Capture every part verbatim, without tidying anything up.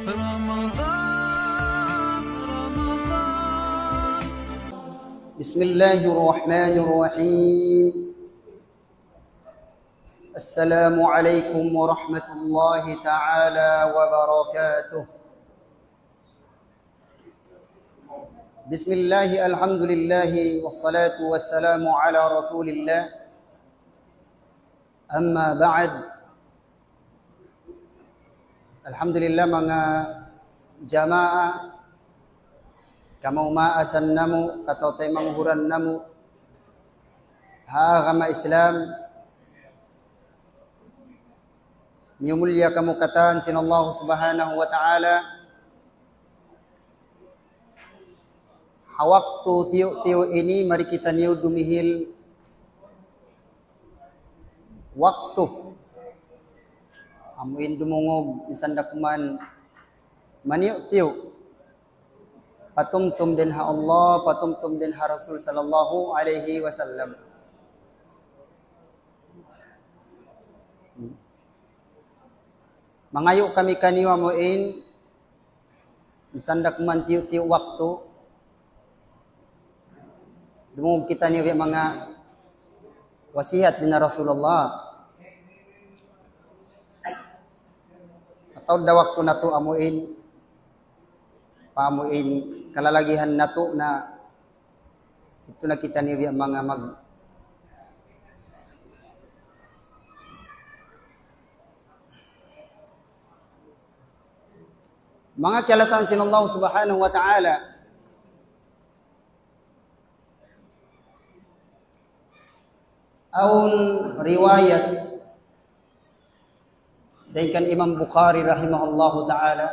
بسم الله الرحمن الرحيم. السلام عليكم ورحمة الله تعالى وبركاته. بسم الله، الحمد لله، والصلاة والسلام على رسول الله. أما بعد. Alhamdulillah, manga jamaa, kamaas-maasan namu', kataymanghuran namu' ha agama Islam, miyumulliya kamu katan sin Allah Subhanahu wa Ta'ala. Ha waktu tiyu'-tiyu' ini, mari kitaniyu dumihil waktu. Amu in dumungug, minsan da kuman maniyu'-tiyu'. Patumtum dayn ha Allah, patumtum dayn ha Rasul sallallahu alayhi wasallam. Mangayu' kami kaniyu amu in, minsan da kuman tiyu'-tiyu' waktu, dumungug kitaniyu biya' manga wasiyat dayn ha Rasulullah. Atawa da waktu natu' amu in, pa amu in kalalagihan natu' na, itu na kitaniyu biya' manga mag-, manga kiyalasahan sin Allah Subhanahu wa Ta'ala. Awn riwayat dayn kan Imam Bukhari rahimahullahu ta'ala.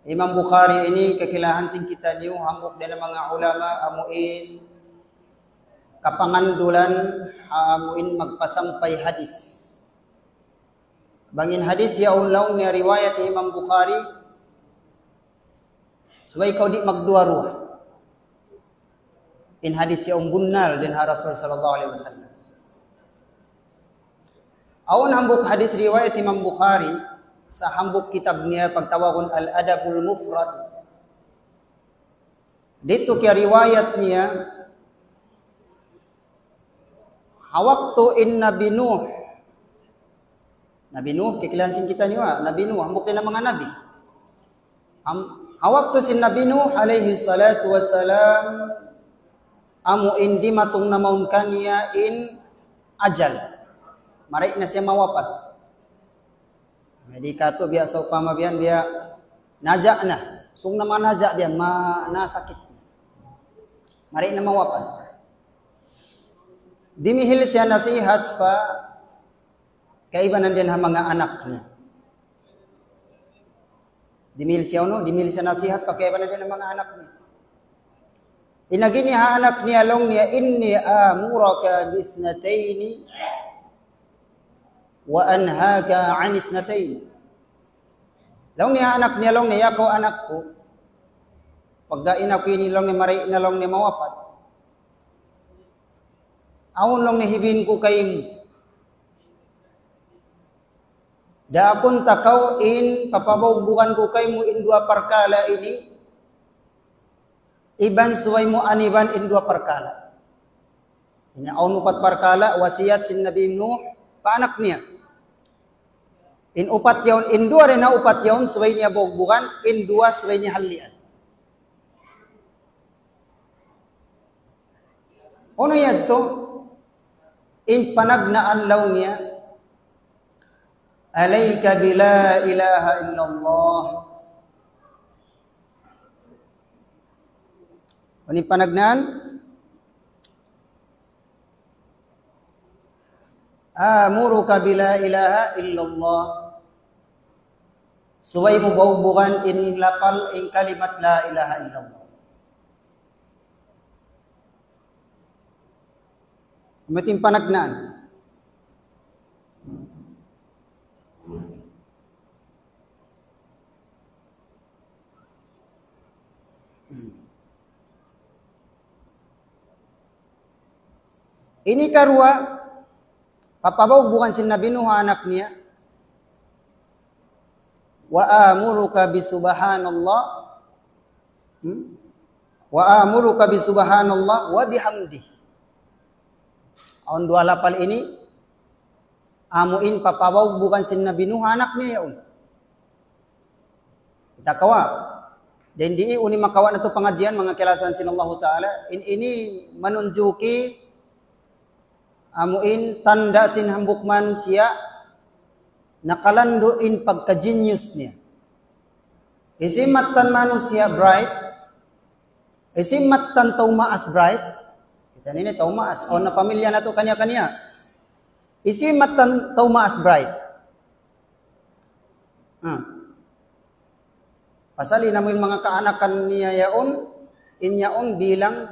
Imam Bukhari ini kakilahan sin kitaniyu, hambuuk dayn ha manga ulama amu in kapangandulan, amu in magpasampay hadis. Bang in hadis yaun laung niya riwayat Imam Bukhari, subay kaw di' magduwa-ruwa. In hadis yaun bunnal dayn ha Rasul sallallahu alayhi wasallam. Awn hambuuk hadis riwayat Imam Bukhari, sa hambuuk kitab niya pagtawagun Al-Adabul Mufrad. Didtu kiyariwayat niya, ha waktu in Nabi Nuh. Nabi Nuh, kakilahan sin kitaniyu, ha? Nabi Nuh, hambuuk dayn ha manga nabi. Am-, ha waktu sin Nabi Nuh alayhi salatu wassalam, amu in dimatung na mawn kaniya in ajal. Mari na siya mawapat. Jadi katu' biya' sawpama biya' yan, biya' naja' na. Sung na manaja' biya' yan, ma-, nasakit. Mari na mawapat. Dimihil siya nasihat pa kaibanan dayn ha manga anak niya. Dimihil siya unu, dimihil siya nasihat pa kaibanan dayn ha manga anak niya. In agi niya ha anak niya laung niya, إني آمرك باثنتين وأنهاك عن اثنتين. Laung niya ha anak niya, laung niya, "Ya kaw anak ku, pagga in aku ini laung niya mari na laung niya mawapat. Awn laung niya hibin ku kaymu. Daakun ta kaw in papabugbugan ku kaymu in duwa parkala' ini, iban subay mu aniban in duwa parkala'." Ini awn upat parkala' wasiyat sin Nabi Nuh pa anak niya. In upat yaun, in duwa dayn ha upat yaun subay niya bugbugan, in duwa subay niya hallian. Unu yadtu? In panagnaan laung niya, عليك بلا إله إلا الله. Unu in panagnaan? آمرك بلا إله إلا الله. Subay mu bugbugan in lapal, in kalimat la ilaha illallah. Amu yadtu in panagnaan. Ini karuwa, papabugbugan sin Nabi Nuh ha anak niya. وآمرك بسبحان الله، hmm? وآمرك بسبحان الله وبحمده. Awn duwa lapal ini, amu in papawaw bukan sin Nabi Nuh anak niya yaun. Kita kawa. Dayn di unu in makawa' natu' pangadjian, manga kalasahan sin Allahu Ta'ala. In ini manunjuki amu in tanda' sin hambuuk manusiya' nakalandu' in pagka-genius niya. Hisiyu in mattan manusiya' bright, hisiyu in mattan tau maas bright. Kita' niyu ini tau maas. Awn na pamilya natu' kaniya-kaniya. Hisiyu in mattan tau maas bright. Hmm. Pasal in amu in manga kaanakan niya yaun, in yaun bilang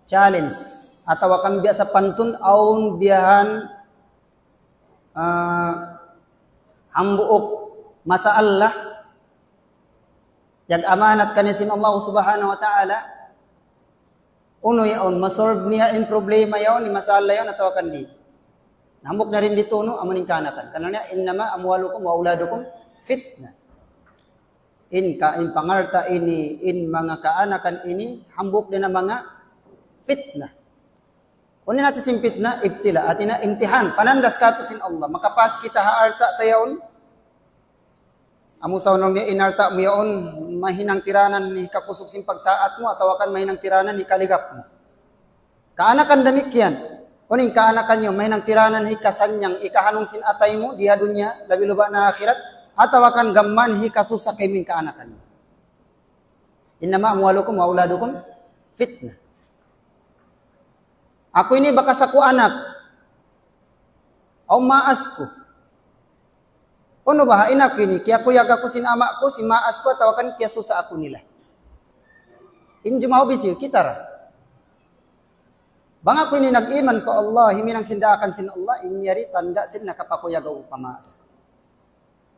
challenge. Atawa kan biya' sapantun awn biya' han, ah, hambuuk masalah, piyag-amanat kaniya sin Allah Subhanahu wa Ta'ala, unu yaun, ma-solve niya in problema yaun, in masalah yaun, atawa kan di'. Hambuuk na dayn ditu, unu, amu in kaanakan. Karna' niya, إنما أموالكم وأولادكم فتنة. In ka, in pangalta' ini, in manga kaanakan ini, hambuuk da na manga fitna. Unu in hati sin fitna, ibtila, hati niya imtihan, panandas kātu' sin Allah. Makapas kita ha alta' ta yaun. Amu sa laung niya in alta' mu yaun, mahinang tiranan hikakusug sin pagtaat mu, atawa kan mahinang tiranan hikaligap mu. Kaanakan damikkiyan. Unu in kaanakan niyu, mahinang tiranan hikasannyang, hikahanung sin atay mu, di ha dunya, labi-labi na akhirat, atawa kan gam mayan hikasusa kaymu in kaanakan niyu. إنما أموالكم وأولادكم فتنة. Aku ini bakas aku anak. Awn maas ku. Unu baha' in aku ini, kiyakuyag aku sin ama' ku, sin maas ku, atawa kan kiyasusa aku nila. In jumawab hisiyu, kita ra. Bang aku ini nag-iman pa Allah, himinang sin daakan sin Allah, in yari tanda' sin nakapakuyag aku pa maas ku.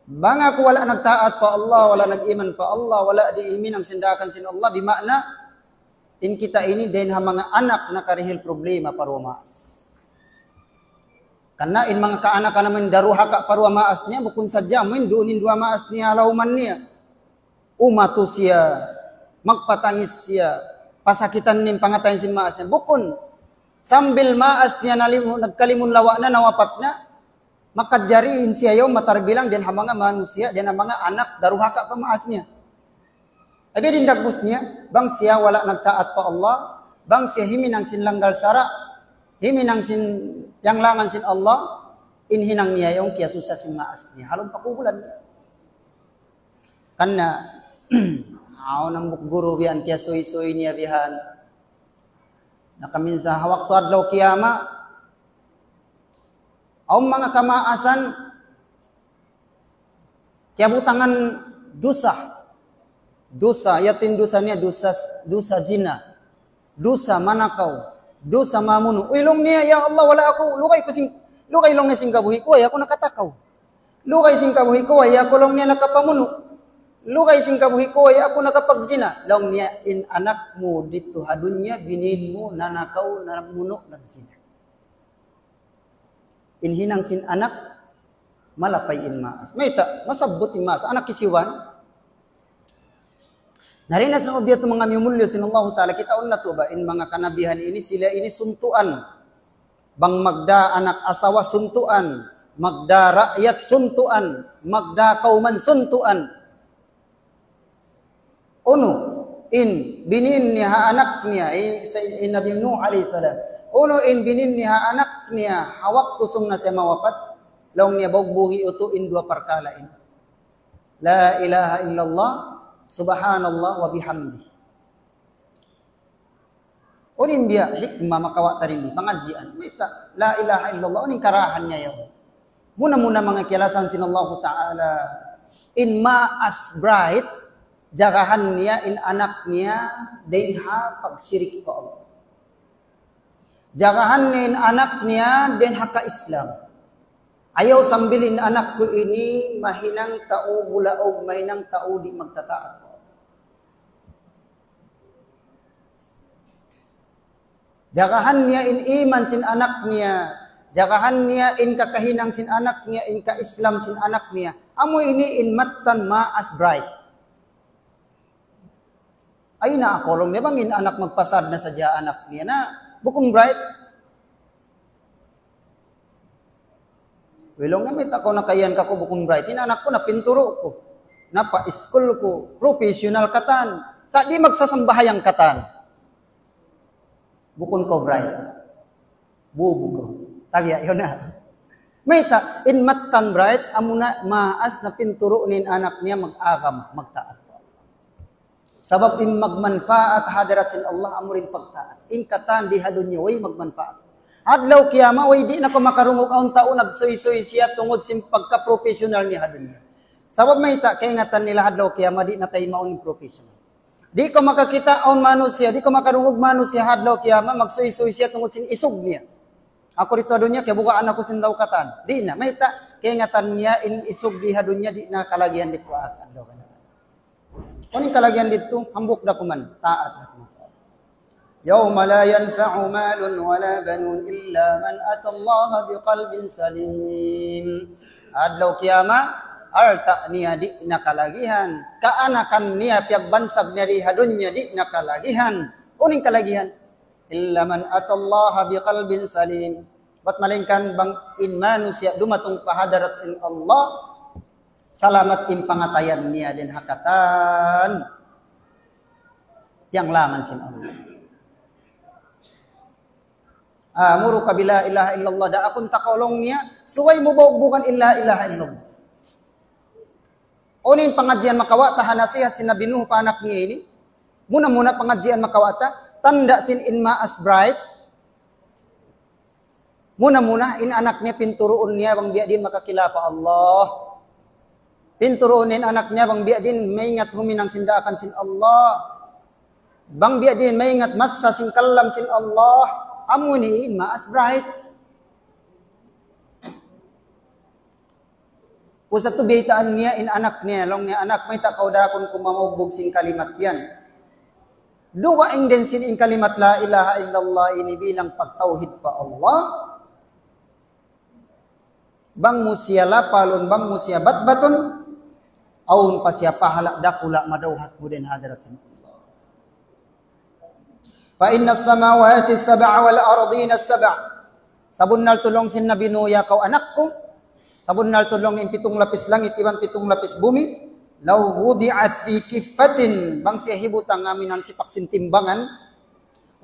Bang aku wala' nagtaat pa Allah, wala' nag-iman pa Allah, wala' di' himinang sin daakan sin Allah, bima'na, in kita ini dayn ha manga anak nakarihil problema pa duwa maas. Karna' in manga kaanakan amu in daruhaka pa duwa maas niya, bukun sadja amu in duun in duwa maas niya ha lawman niya. Umatu siya, magpatangis siya, pasakitan niya in pangatayan sin maas niya. Bukun, sambil maas niya nalimu-, nagkalimun lawa' na, nawapat na, makajari in siya yaun matarbilang dayn ha manga manusiya', dayn ha manga anak daruhaka pa maas niya. Abi din dagbus niya, bang siya wala' nagtaat pa Allah, bang siya himinang sin langgal sara', himinang sin piyanglangan sin Allah, in hinang niya yaun kiyasusa sin maas niya. Halun pakubulan niya. Karna', awn hambuuk guru bihan kiyasuy-suy niya bihan. Na kaminsan ha waktu adlaw kiyamat, awn manga kamaasan, kiyabutangan dusa. Dusa, yadtu in dusa niya, dusa, dusa zina, dusa manakaw, dusa mamunu'. Uy, laung niya, ya Allah, wala' aku, lugay ku sin, lugay laung niya sin kabuhi' ku, way aku nakatakaw. Lugay sin kabuhi' ku, way aku laung niya nakapamunu'. Lugay sin kabuhi' ku, way aku nakapagzina. Laung niya, in anak mu didtu ha dunya, binin mu, nanakaw, namunu', nagzina. In hinang sin anak, malapay in maas. Mayta', masabbut in maas. Anak hisiyu yan? Na dayn ha sabab yadtu manga miyumulliya sin Allahu Ta'ala, kitaun natu' ba in manga kanabihan ini, sila ini suntuan. Bang magdā anak asawa suntuan, magdā raayat suntuan, magdā kawman suntuan. Unu in binin niya ha anak niya, in, in Nabi Nuh alayhi salam. Unu in binin niya ha anak niya, ha waktu sung na siya mawapat, laung niya bugbugi utu' in duwa parkala' ini. La ilaha illallah, subhanallah wa bihamdi. Unu in biya' hikmah makawa' ta dayn di pangadjian. Mayta', la ilaha illallah, unu in karahan niya yaun. Muna-muna manga kiyalasahan sin Allahu Ta'ala. In maas bright, jagahan niya in anak niya dayn ha pagsirik pa Allah. Jagahan niya in anak niya dayn ha ka-Islam. Ayaw sambil in anak ku ini mahinang tau bulaug, mahinang tau di' magtataat. Jagahan niya in iman sin anak niya, Jagahan niya in kakahinang sin anak niya, in ka-Islam sin anak niya. Amu ini in mattan maas bright. Ay na aku laung niya bang in anak magpasad na sadja anak niya na bukun bright. Way laung niya mayta' kaw nakaiyan kaku' bukun bright. In anak ku napinturu' ku. Napa-school ku. Professional katan. Sa' di' magsasambahayang katan. Bukun kaw bright. Bubu kaw. Tabiya' yaun na. Mayta', in mattan bright, amuna maas napinturu' niya in anak niya mag-agama, magtaat. Sabab in magmanpaat ha hadarat sin Allah, amu in pagtaat. In katan di ha dunya, way magmanpaat. Adlaw kiyamat, way di' na kaw makarungug awn tau nagsuysuy siya tungud sin pagka-professional niya ha dunya. Sabab mayta', kaingatan nila adlaw kiyamat, di' na taymaun in professional. Di' kaw makakita' awn manusiya', di' kaw makarungug manusiya' ha adlaw kiyamat, magsuysuy siya tungud sin isug niya. Aku didtu ha dunya, kiyabugaan aku sin tau katan. Di' na, mayta', kaingatan niya in isug di ha dunya, di' na kalagihan didtu ha adlaw kiyamat. Unu in kalagihan didtu, hambuuk da kuman, taat da kuman. يوم لا ينفع مال ولا بنون إلا من أتى الله بقلب سليم. Adlaw kiyamat, alta' niya di' na kalagihan. Kaanakan niya piyagbansag niya di ha dunya di' na kalagihan. Unu in kalagihan? إلا من أتى الله بقلب سليم. Bat malaingkan bang in manusiya' dumatung pa hadarat sin Allah, salamat in pangatayan niya dayn ha katan piyanglangan sin Allah. آمرك بلا إله إلا الله, daakun ta kaw laung niya, subay mu bugbug in la ilaha illallah. Unu in pangadjian makawa' ta ha nasihat sin Nabi Nuh pa anak niya ini? Muna-muna pangadjian makawa' ta, tanda' sin in maas bright. Muna-muna, in anak niya pinturuun niya bang biya' diin makakila pa Allah. Pinturuun niya in anak niya bang biya' diin maingat huminang sin daakan sin Allah. Bang biya' diin maingat masa sin kalam sin Allah. Amu ini in maas bright. Ubus yadtu biyaytaan niya in anak niya, laung niya, "Anak, mayta' kaw daakun ku mamugbug sin kalimat yan?" Dugaing dayn sin in kalimat la ilaha illallah ini bilang pagtawhid pa Allah. Bang mu siya lapalun, bang mu siya batbatun, awn pa siya pahala' dakula' madawhat mu dayn ha hadarat sin Allah. فإن السماوات السبع والأرضين السبع. Sabunnal tuud laung sin Nabi Nuh, ya kaw anak ku, sabunnal tuud laung in pitung lapis langit iban pitung lapis bumi, لو وضعت في كفة, bang siya hibutang amuin ha sipak sin timbangan,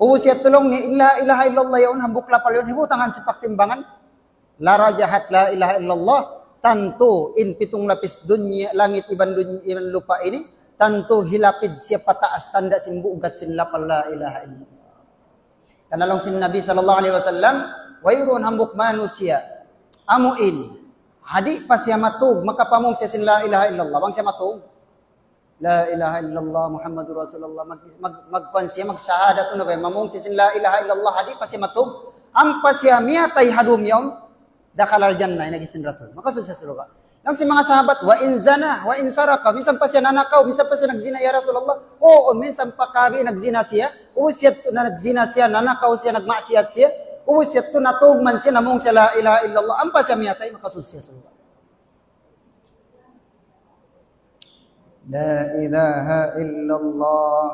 ubus yadtu laung niya in la ilaha illallah yaun, hambuuk lapal yaun, hibutang ha sipak timbangan, لرجحت لا إله إلا الله, tantu in pitung lapis dunya, langit iban dunya, iban lupa' ini, tantu hilapid siya pataas tanda' sin bugat sin lapal la ilaha illallah. Karna' laung sin Nabi sallallahu alayhi wasallam, wayruun hambuuk manusiya', amuin, ha di' pa siya matug, makapamung siya sin la ilaha illallah, bang siya matug. La ilaha illallah Muhammadur Rasulullah. Mag, mag, magkuan siya, magshahadat, unu ba, mamung siya sin la ilaha illallah, ha di' pa siya matug. Ampa siya miyatay ha dum yaun, دخل الجنة, in agi sin Rasul. Makasud siya surga'. Laung sin manga sahabat, وإن زنى، وإن سرق, minsan pa siya nanakaw, minsan pa siya nagzina, ya Rasulullah. Oo, minsan pa kabi nagzina siya. Ubus yadtu na nagzina siya, nanakaw siya, nagmaksiyat siya. Ubus yadtu natug man siya, namung siya la ilaha illallah. Ampa siya miyatay, makasud siya surga'. La ilaha illallah.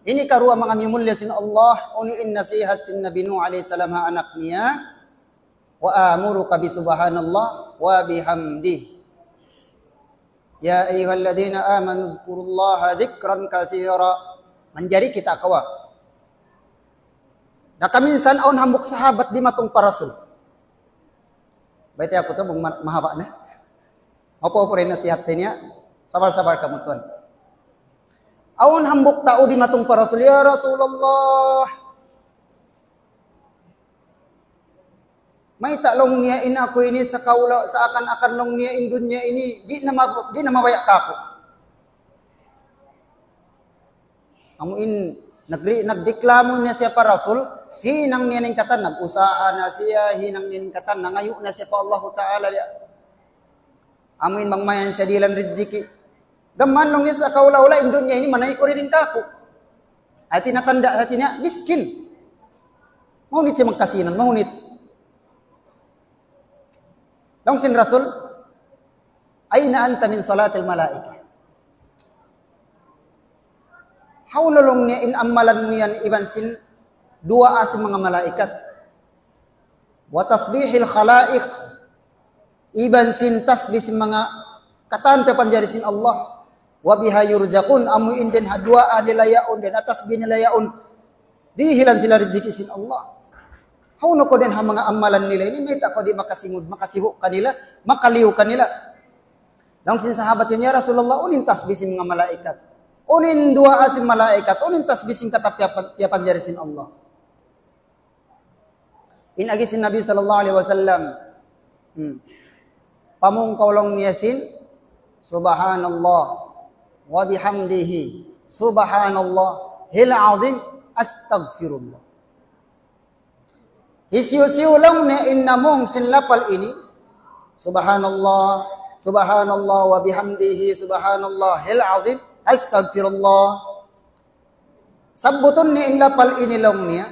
Ini karuwa manga miyumulliya sin Allah, unu in nasihat sin Nabi Nuh alayhi salam ha anak niya, وآمرك بسبحان الله وبحمده. يا أيها الذين آمنوا اذكروا الله ذكرا كثيرا. Manjari kita kawa'. Na kaminsan awn hambuuk sahabat dimatung pa Rasul. Baytai aku tu, bang ma-, mahaba' na. Apu-apu da in nasihat niya. Sabar-sabar kamu tuwan. Awn hambuuk tau dimatung pa Rasul, "Ya Rasulullah, mayta' laung niya in aku ini sa kaula, sa akan-akan laung niya in dunya ini, di' na ma-, di' na mabaya' kaku'." Amu in nagri-, nagdiklamu na siya pa Rasul, hinang niya in katan, nag-usaha na siya, hinang niya in katan, nangayu' na siya pa Allahu Ta'ala, ya. Amu in bang mayan siya dihilan rijiki. Gam man laung niya sa kaula-ula, in dunya ini manaykud da in kaku'. Hati niya tanda', hati niya miskin. Mahunit siya magkasinan, mahunit. Laung sin Rasul, "Aina anta min salatil malaika?" Hawnu laung niya in amalan mu yan iban sin duwaa sin manga malaikat. Wa tasbihil khalaiq, iban sin tasbih sin manga katan piyapanjari sin Allah. Wa biha yurzaqun, amu in dayn ha duwaa nila yaun, dayn ha tasbih nila yaun, dihilan sila rijiki' sin Allah. Hawnu kaw dayn ha manga amalan nila ini, mayta' kaw di' makasingud, makasibu' kanila, makaliyu kanila. Laung sin sahabat yan, "Ya Rasulullah, unu in tasbih sin manga malaikat? Unu in duwaa sin malaikat? Unu in tasbih sin katan piyapan-, piyapanjari sin Allah?" In agi sin Nabi sallallahu alayhi wasallam, hmm, pamung kaw laung niya sin, "Subhanallah wa bihamdihi, subhanallahil azim, astaghfirullah." Hisiyu-siyu laung niya in namung sin lapal ini, "Subhanallah, subhanallah wa bihamdihi, subhanallahil azim, astaghfirullah." Sabbutun niya in lapal ini laung niya.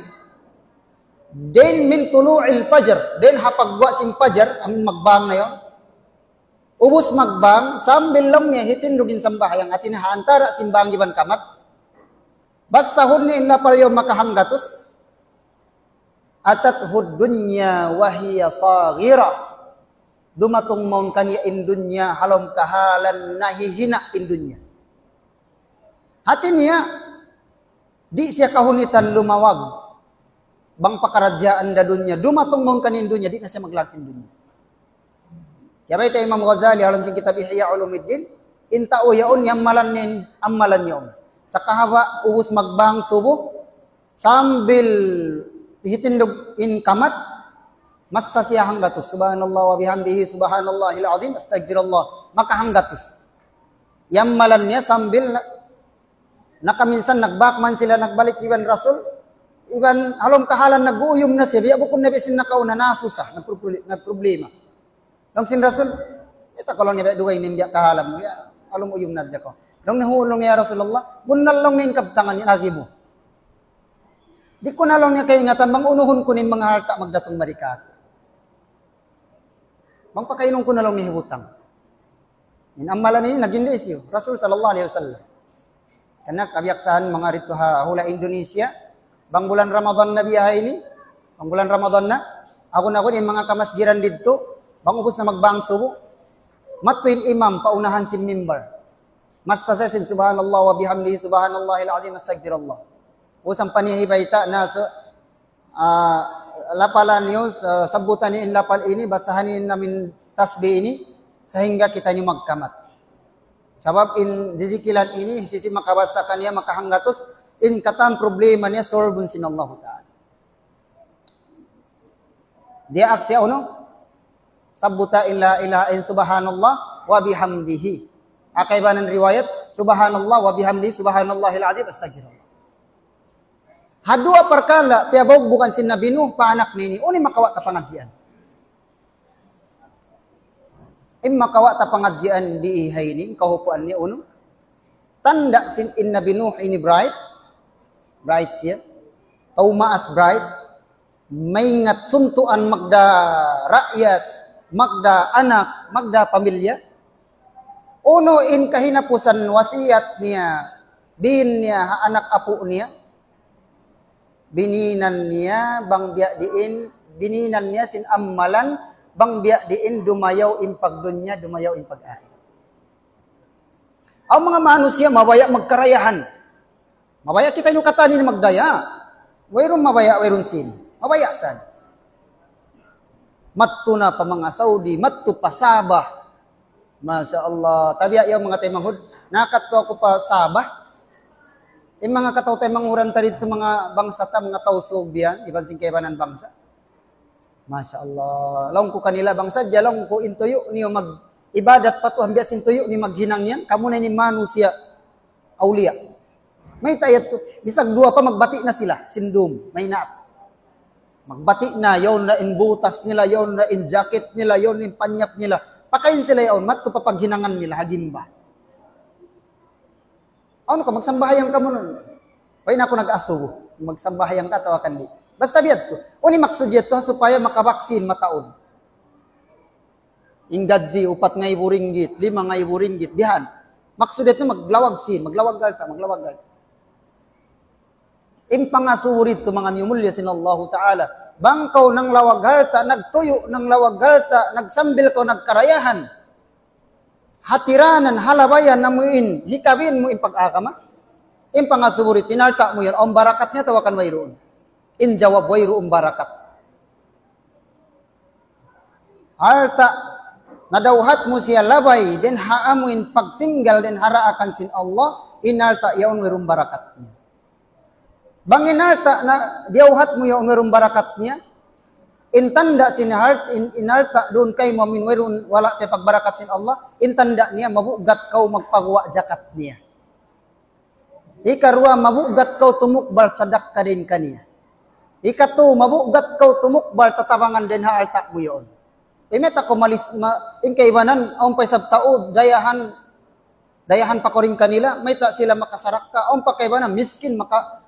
Dayn min tulu'il fajr, dayn ha pagguwa' sin fajar, amun magbang na yan. Ubus magbang, sambil laung niya hitindug in sambahayang, hati niya ha antara' simbang iban kamat. Basahun niya in lapal yaun makahanggatus. Atathud dunya wa hiya saghirah. Dumatung mawn kaniya in dunya, ha lawm kahalan nahihina' in dunya. Hati niya, di' siya kahunitan lumawag. Bang pakaradjaan da dunya, dumatung mawn kaniya in dunya, di' na siya maglawag sin dunya. Kiyabayta' Imam Ghazali, ha lawm sin kitab Ihya Ulumuddin, in tau yaun, yamalan niya in amalan yaun. Sa kahaba', ubus magbang subu, sambil hitindug in kamat, massa siya hanggatus. Subhanallah wa bihamdihi, subhanallahil azim, astaghfirullah. Makahanggatus. Yamalan niya sambil na-, nakaminsan nagbak man sila nagbalik iban Rasul, iban ha lawm kahalan nag-uuyum na siya, biya' bukun na biya' sin nakauna nasusa, nagpro-, nagproblema. Laung sin Rasul, "Ita kalu niya biya' dugaing in biya' kahalan mu, ya, ha lawm uyum na hadja kaw." Laung niya, "Hu," laung niya, "ya Rasulullah, bunnal," laung niya, "in kabtangan in agi mu. Di' ku na," laung niya, "kaingatan bang unuhun ku in manga alta' magdatung mari kāku'. Bang pakainun ku na," laung niya, "hibutang." In amalan ini naging da hisiyu, Rasul sallallahu alayhi wasallam. Karna' kabiyaksahan manga didtu ha hula' Indonesia, bang bulan Ramadan na biya' ha ini, bang bulan Ramadan na, agun-agun in manga kamasgiran didtu, bang ubus na magbang subu, madtu in imam pa unahan sin mimbar. Massa siya sin subhanallah wa bihamdihi, subhanallahil azim, astaghfirullah. Ubus ampa niya hibayta' na sa, ah, lapalan niyu, sa-, sabbutan niyu in lapal ini, basahan niyu in amin tasbih ini, sahingga kitaniyu magkamat. Sabab in dizikilan ini, hisiyu-siyu makabasa kaniya, makahanggatus, in katan problema niya, solve sin Allahu Ta'ala. Diyaak siya unu? Sabbuta in la ilaha in subhanallah wa bihamdihi. Ha kaibanan riwayat, subhanallah wa bihamdihi, subhanallahil azim, astaghfirullah. Ha duwa parkala', piyabaugbugan sin Nabi Nuh pa anak niya ini, unu in makawa' ta pangadjian? In makawa' ta pangadjian di ha ini, kahupuan niya unu? Tanda' sin in Nabi Nuh ini bright, bright siya. Tau maas bright, maingat suntuan magda raayat, magda anak, magda pamilya. Unu in kahinapusan wasiyat niya, biin niya ha anak apu' niya? Bininan niya bang biya' diin, bininan niya sin amalan bang biya' diin dumayaw in pagdunya, dumayaw in pag-ahi. Awn manga manusiya' mabaya' magkarayahan. Mabaya' kitaniyu katan ini magdaya. Wayruun mabaya', wayruun sin. Mabaya' san. Madtu na pa manga Saudi, madtu pa Sabah. Masha Allah. Tabiya' yaun manga taymanghud. Nakadtu aku pa Sabah. In manga kataw-taymanghuran ta didtu manga bangsa ta, manga Tausug biya' yan, iban sin kaibanan bangsa. Masha Allah. Laung ku kanila, bang sadja laung ku in tuyu' niyu mag-ibadat pa Tuhan biya' sin tuyu' niyu maghinang yan, kamu na ini manusiya' awliya. Mayta' yadtu, bisag duwa pa magbati' na sila, sin dum, maynaat. Magbati' na, yaun na in butas nila, yaun na in jacket nila, yaun in panyap nila. Pakain sila yaun, madtu pa paghinangan nila, ha gimba. Unu ka, magsambahayang kamu nun. Way na aku nag-asubu. Magsambahayang ka, atawa kan di'. Basta biya' yadtu. Unu in maksud yadtu, ha supaya makabaksin mataud. In gadji, upat ngaibu ringgit, lima ngaibu ringgit, bihan. Maksud itu maglawag sin, maglawag alta', maglawag alta'. In pangasubu didtu manga miyumulliya sin Allahu Ta'ala. Bang kaw nanglawag alta', nagtuyu', nanglawag alta', nagsambil kaw nagkarayahan. Hatiranan, halabayan namu' in, hikabin mu in pag-agama. In pangasubu didtu, in alta' mu yan, awn barakat niya atawa kan wayruun. In jawab, wayruun barakat. Alta', nadawhat mu siya labay, dayn ha amu in pagtinggal dayn ha daakan sin Allah, in alta' yaun wayruun barakat niya. Bang in alta' na diyawhat mu yaun wayruun barakat niya, in tanda' sin halt-, in, in alta' duun kaymu amu in wayruun, wala' pa pagbarakat sin Allah, in tanda' niya mabugat kaw magpaguwa' jakat niya. Ikaruwa, mabugat kaw tumukbal sadakka dayn kaniya. Ikatu, mabugat kaw tumukbal tatabangan dayn ha alta' mu yaun. Imita kaw malis, ma, in kaibanan, awn pa isab tau, dayahan, dayahan pa kaw dayn kanila, mayta' sila makasarakka, awn pa kaibanan, miskin, maka,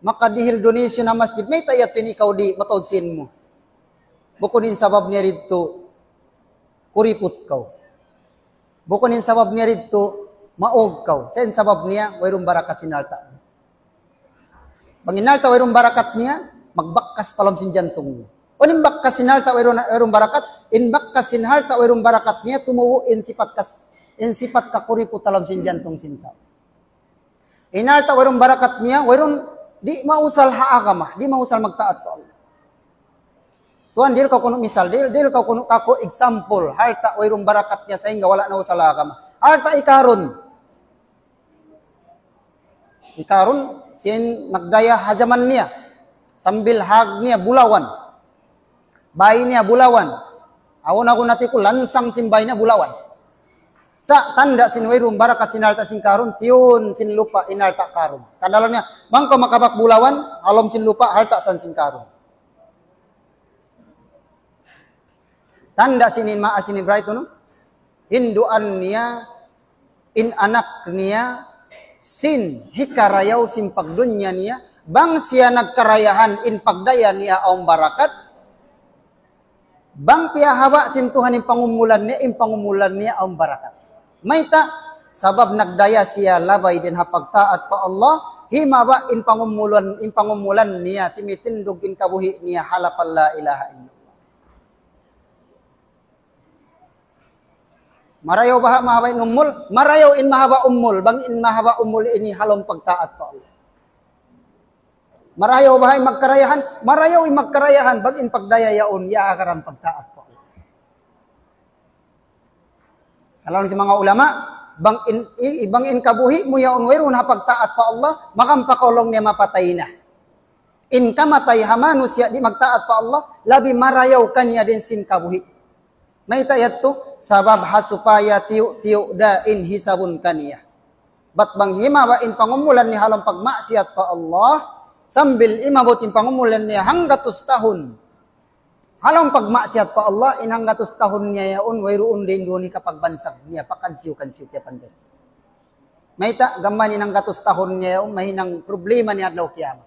makadihil donation ha masjid, mayta' yadtu in ikaw di' mataud sin mu. Bukun in sabab niya didtu, kuriput kaw. Bukun in sabab niya didtu, maug kaw. Sa' in sabab niya, wayruun barakat sin alta'. Bang in alta' wayruun barakat niya, magbakkas pa lawm sin jantung niya. Unu in bakkas sin alta' wayruun, wayruun barakat, in bakkas sin alta' wayruun barakat niya, tumubu' in sipat kas-, in sipat kakuriput ha lawm sin jantung sin tau. In alta' wayruun barakat niya, wayruun di' mausal ha agama, di' mausal magtaat pa Allah. Tuwan, dihil kaw kunu' misal, dihil, dihil kaw kunu' kaku' example, alta' wayruun barakat niya sahingga wala' nausal ha agama. Alta' hi Karun. Hi Karun, sin nagdaya ha jaman niya. Sambil hag niya bulawan. Bay niya bulawan. Awn aku nati ku lansang sin bay niya bulawan. Sa' tanda' sin wayruun barakat sin alta' sin Karun, tiyun sin lupa' in alta' Karun. Kadalan niya, bang kaw makabak bulawan, ha lawm sin lupa', alta' san sin Karun. Tanda' sin in maas sin Ibrahim, no? Hinduan niya, in anak niya, sin hikarayaw sin pagdunya niya, bang siya nagkarayahan in pagdaya niya awn barakat, bang piyahaba' sin Tuhan in pangumulan niya, in pangumulan niya awn barakat. Mayta', sabab nagdaya siya labay dayn ha pagtaat pa Allah, himaba' in pangumulan, in pangumulan niya, timitindug in kabuhi' niya, halapan la ilaha illallah. Marayaw baha' mahaba' in umul? Marayaw in mahaba' umul. Bang in mahaba' umul ini ha lawm pagtaat pa Allah. Marayaw baha' in magkarayahan? Marayaw in magkarayahan. Bang in pagdaya yaun, ya agaran pagtaat pa Allah. Laung sin manga ulama, bang in, i, bang in kabuhi' mu yaun wayruun ha pagtaat pa Allah, makampa kaw laung niya mapatay na. In kamatay ha manusiya' di' magtaat pa Allah, labi marayaw kaniya dayn sin kabuhi'. Mayta' yadtu? Sabab ha supaya tiyu'-tiyu' da in hisabun kaniya. Bat bang himaba' in pangumulan niya ha lawm pagmaksiyat pa Allah, sambil imabut in pangumulan niya hanggatus tahun ha lawm pagmaksiyat pa Allah, in hanggatus tahun niya yaun, wayruun dayn duun hikapagbansag niya, pakansiyu-kansiyu piyapanjari. Mayta', gam mayan in hanggatus tahun niya yaun, mahinang problema niya adlaw kiyamat.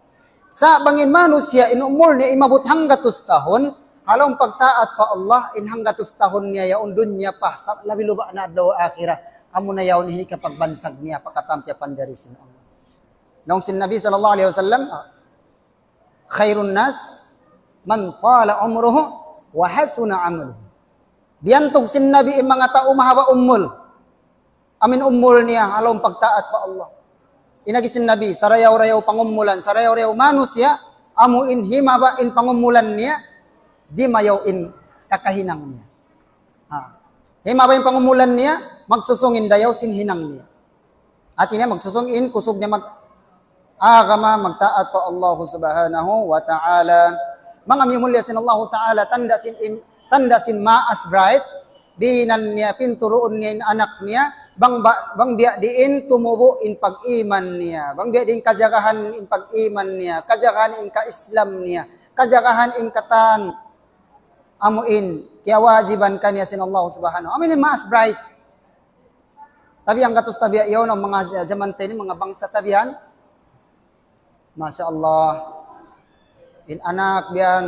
Sa' bang in manusiya', in umul niya imabut hanggatus tahun, ha lawm pagtaat pa Allah, in hanggatus tahun niya yaun dunya pa, sa' labi luba' na adlaw akhirat, amu na yaun in hikapagbansag niya, pakatan piyapanjari sin Allah. Laung sin Nabi sallallahu alayhi wasallam, خير الناس من طال عمره وحسن عمله. Biyantug sin Nabi in manga tau mahaba' umul. Amu in umul niya ha lawm pagtaat pa Allah. In agi sin Nabi, sarayaw-rayaw pangumulan, sarayaw-rayaw manusiya', amu in himaba' in pangumulan niya, dimayaw in kakahinang niya. Ha. Himaba' in pangumulan niya, magsusung in dayaw sin hinang niya. Hati niya magsusung in kusug niya mag-, agama, magtaat pa Allah Subhanahu wa Ta'ala. Manga miyumulliya sin Allah Ta'ala, tanda' sin im-, tanda' sin maas bright, dihilan niya, pinturuun niya in anak niya, bang ba-, bang biya' diin tumubu' in pag-iman niya, bang biya' diin kajagahan in pag-iman niya, kajagahan in ka-Islam niya, kajagahan in katan, amu in, kiyawajiban kaniya sin Allah Subhanahu. Amu in maas bright. Tabiya' hanggatus tabiya' yaun, awn manga jaman ta ini, manga bangsa ta biya' yan. Masha Allah. In anak biya' yan,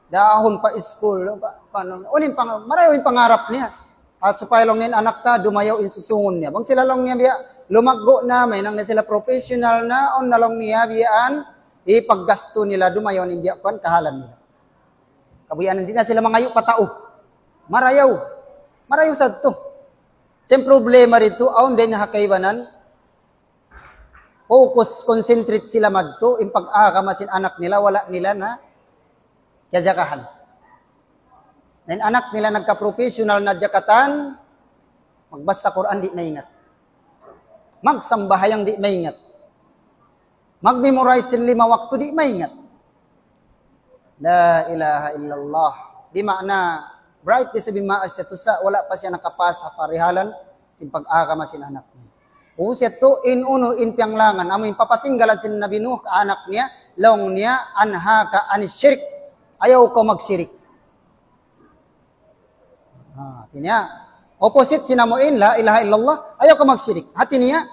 Dahun pa school, pa, pa, unu in pang-, marayaw in pangarap niya. At supaya laung niya in anak ta, dumayaw in susungun niya. Bang sila laung niya biya', lumaggu' na, mahinang na sila professional na, awn na laung niya biyaan, hipaggastu nila, dumayaw in biya' kuwan, kahalan nila. Kabuhianan, di' na sila mangayu' pa tau. Marayaw. Marayaw sadtu. Sa' in problema didtu, awn dayn ha kaibanan, focus, concentrate sila madtu, in pag-agama sin anak nila, wala' nila na kiyajagahan. Na in anak nila nagka-professional na jakatan, magbasa Qur'an di' maingat. Magsambahayang di' maingat. Mag-memorize sin lima waktu di' maingat. La ilaha illallah. Di' maana, bright di' sabi maas siya tusa, wala' pa siya nakapas ha parihalan sin pag-agama sin anak niya. Ubus yadtu, in unu in piyanglangan, amu in papatinggalan sin Nabi Nuh ha anak niya, laung niya, "Anhaka anis shirik." Ayaw kaw magsirik. Ha, hati niya, opposite sin amu in, la ilaha illallah, ayaw kaw magsirik. Hati niya,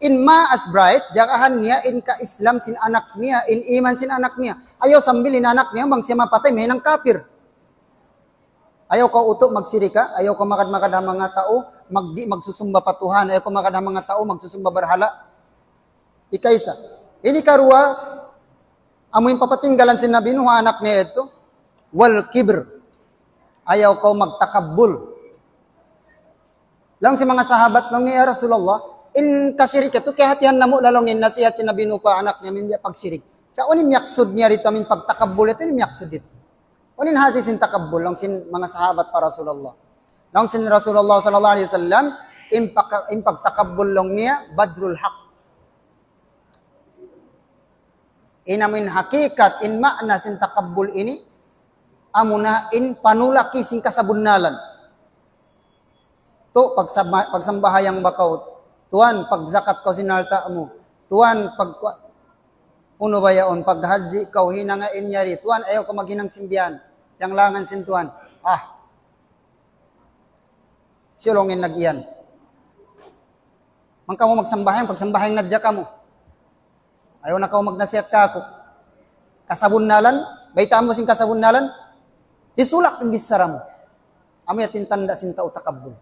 in maas bright, jagahan niya, in ka-Islam sin anak niya, in iman sin anak niya. Ayaw sambil in anak niya, bang siya mapatay, mahinang kapir. Ayaw kaw utu' magsirik, ha? Ayaw kaw magad-magad ha manga tau, mag-, di' magsusumba pa Tuhan. Ayaw kaw magad ha manga tau, magsusumba barhala. Ikaisa. Ini karuwa, amu in papatinggalan sin Nabi Nuh, anak niya yadtu, wal kibr. Ayaw kaw magtakabbul. Laung sin manga sahabat, laung niya, "Ya Rasulullah, in kasirik yadtu, kiyahatihan namu' na laung in nasihat sin Nabi Nuh pa anak niya, amu in pagsirik." Sa' unu in miyaksud niya didtu, amu in pagtakabbul yadtu, unu in miyaksud didtu? Unu in hasi sin takabbul, laung sin manga sahabat pa Rasulullah. Laung sin Rasulullah sallallahu alayhi wasallam, in pagka-, in pagtakabbul laung niya, badrul haq. In amu in hakikat, in maana sin takabbul ini, amuna in panulaki sin kasabunnalan. Tu, pagsamba-, pagsambahayang ba kaw, Tuan, pagzakat kaw sin alta' mu, Tuan, pag, unu ba yaun, paghajji kaw, hinanga in yari, Tuan, ayaw kaw maghinang sin biyan, piyanglangan sin Tuan. Ah. Siya laung in nag-iyan. Bang kamu magsambahayang, pagsambahayang na hadja kamu. Ayaw na kaw magnasihat kāku'. Kasabunnalan, baytaan mu sin kasabunnalan, hisulak in bichara mu. Amu yadtu in tanda' sin tau takabbul.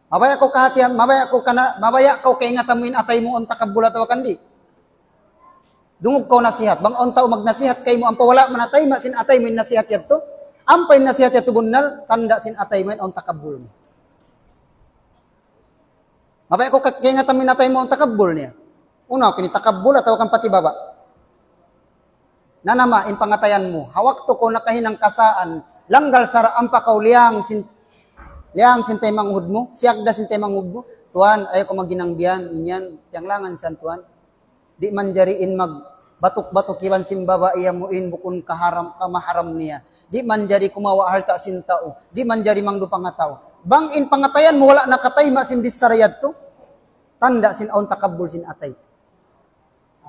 Mabaya' kaw kahatihan, mabaya' kaw kana, mabaya' kaw kaingatan mu in atay mu awn takabbul atawa kan di'. Dungug kaw nasihat. Bang awn tau magnasihat kaymu, ampa wala' man nataima' sin atay mu in nasihat yadtu, ampa in nasihat yadtu bunnal, tanda' sin atay mu in awn takabbul mu. Mabaya' kaw ka-, kaingatan mu in atay mu awn takabbul niya. Unu, kini takabbul atawa kan pati baba'. Nanama in pangatayan mu. Ha waktu kaw nakahinang kasaan, langgal sara' ampa kaw liyang sin, liyang sin taymanghud mu, siyagda sin taymanghud mu. Tuan, ayaw kaw maghinang biyan, in yan, piyanglangan san Tuan. Di' manjari in magbatuk-batuk iban sin babai amu in bukun kaharam, kamaharam niya. Di' manjari kumawa' alta' sin tau. Di' manjari mangdu pa manga tau. Bang in pangatayan mu wala' nakataima' sin bichara yadtu, tanda' sin awn takabbul sin atay.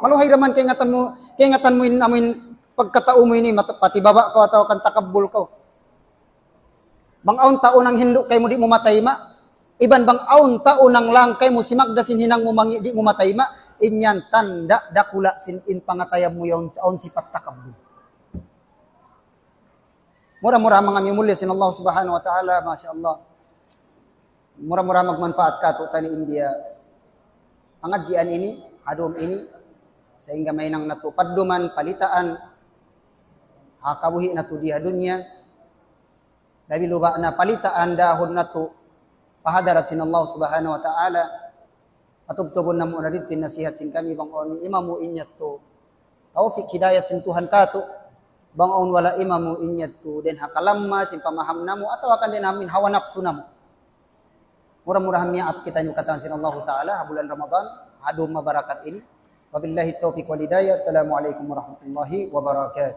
Maluhay da man kaingatan mu, kaingatan mu in amu in pagkatau mu ini, mat-, pati baba' kaw atawa kan takabbul kaw. Bang awn tau nanghindu' kaymu di' mu mataima', iban bang awn tau nanglang kaymu simagda sin hinang mu mangi' di' mu mataima', in yan tanda' dakula' sin in pangatayan mu yaun, awn sipat takabbul. Mura-murahan manga miyumulliya sin Allah Subhanahu wa Ta'ala, masha Allah. Mura-murahan magmanpaat kātu'niyu in biya' pangadjian ini, ha dum ini, sahingga mahinang natu' padduman, palitaan, ha kabuhi' natu' di ha dunya, labi luba' na palitaan dahun natu' pa hadarat sin Allah Subhanahu wa Ta'ala. Patubtubun namu' na didtu in nasihat sin kami, bang awn imamu in yadtu tawfik hidayat sin Tuhan kātu', bang awn wala' imamu in yadtu dayn ha kalamma sin pamaham namu', atawa kan dayn ha amu in hawa napsu namu'. Mura-murahan miyaap kitaniyu katan sin Allahu Ta'ala ha bulan Ramadan, ha dum mabarakat ini. Wabillahi tawfiq wal hidayah. Assalamu alaykum warahmatullahi wabarakatuh.